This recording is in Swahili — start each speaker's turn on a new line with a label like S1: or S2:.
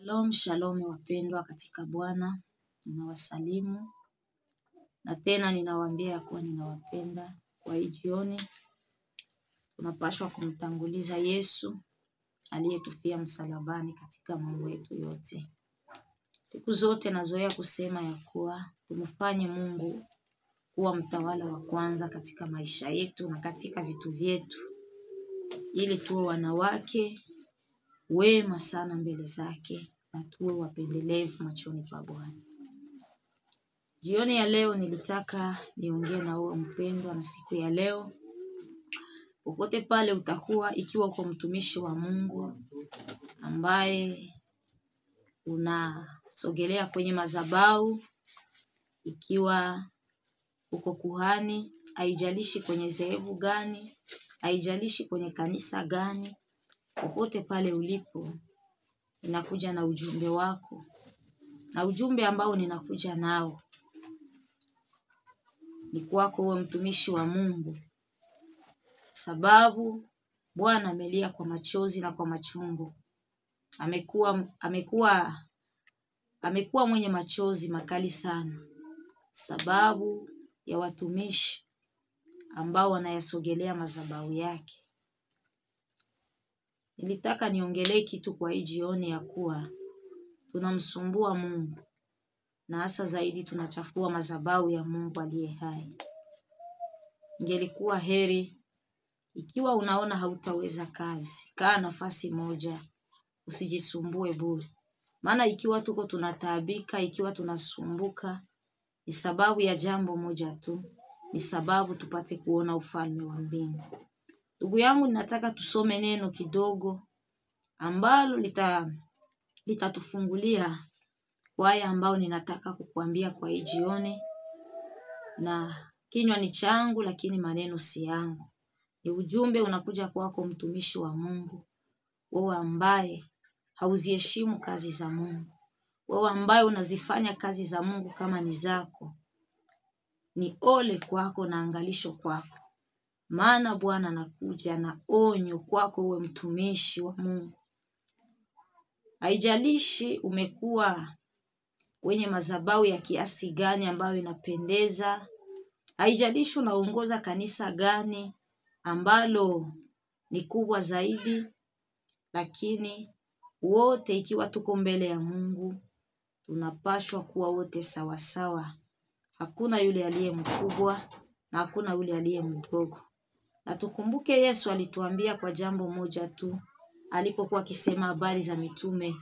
S1: Shalom, shalom wapendwa katika Bwana, ninawasalimu na tena ninawaambia kuwa ninawapenda. Kwa hii jioni tunapaswa kumtanguliza Yesu aliyetufia msalabani katika mambo yetu yote. Siku zote nazoea kusema ya kuwa tumfanye Mungu kuwa mtawala wa kwanza katika maisha yetu na katika vitu vyetu, ili tuwe wanawake wema sana mbele zake na tuwe wapendelevu machoni pa Bwana. Jioni ya leo nilitaka niongee na wewe mpendwa, na siku ya leo popote pale utakuwa, ikiwa uko mtumishi wa Mungu ambaye unasogelea kwenye madhabahu, ikiwa uko kuhani, haijalishi kwenye dhehebu gani, haijalishi kwenye kanisa gani, popote pale ulipo, ninakuja na ujumbe wako. Na ujumbe ambao ninakuja nao ni kwako wewe mtumishi wa Mungu, sababu Bwana amelia kwa machozi na kwa machungu. Amekuwa mwenye machozi makali sana, sababu ya watumishi ambao wanayasogelea madhabahu yake. Nilitaka niongelee kitu kwa hii jioni ya kuwa tunamsumbua Mungu, na hasa zaidi tunachafua madhabahu ya Mungu aliye hai. Ingelikuwa heri ikiwa unaona hautaweza kazi, kaa nafasi moja, usijisumbue bure. Maana ikiwa tuko tunataabika, ikiwa tunasumbuka, ni sababu ya jambo moja tu, ni sababu tupate kuona ufalme wa mbingu. Ndugu yangu, ninataka tusome neno kidogo ambalo litatufungulia kwa haya ambao ninataka kukuambia kwa hii jioni. Na kinywa ni changu, lakini maneno si yangu. Ni ujumbe unakuja kwako mtumishi wa Mungu, wewe ambaye hauziheshimu kazi za Mungu, wewe ambaye unazifanya kazi za Mungu kama ni zako. Ni ole kwako na angalisho kwako, maana Bwana anakuja na onyo kwako wewe mtumishi wa Mungu. Haijalishi umekuwa wenye madhabahu ya kiasi gani ambayo inapendeza, haijalishi unaongoza kanisa gani ambalo ni kubwa zaidi, lakini wote ikiwa tuko mbele ya Mungu tunapashwa kuwa wote sawasawa. Hakuna yule aliye mkubwa na hakuna yule aliye mdogo. Na tukumbuke Yesu alituambia kwa jambo moja tu alipokuwa akisema habari za mitume.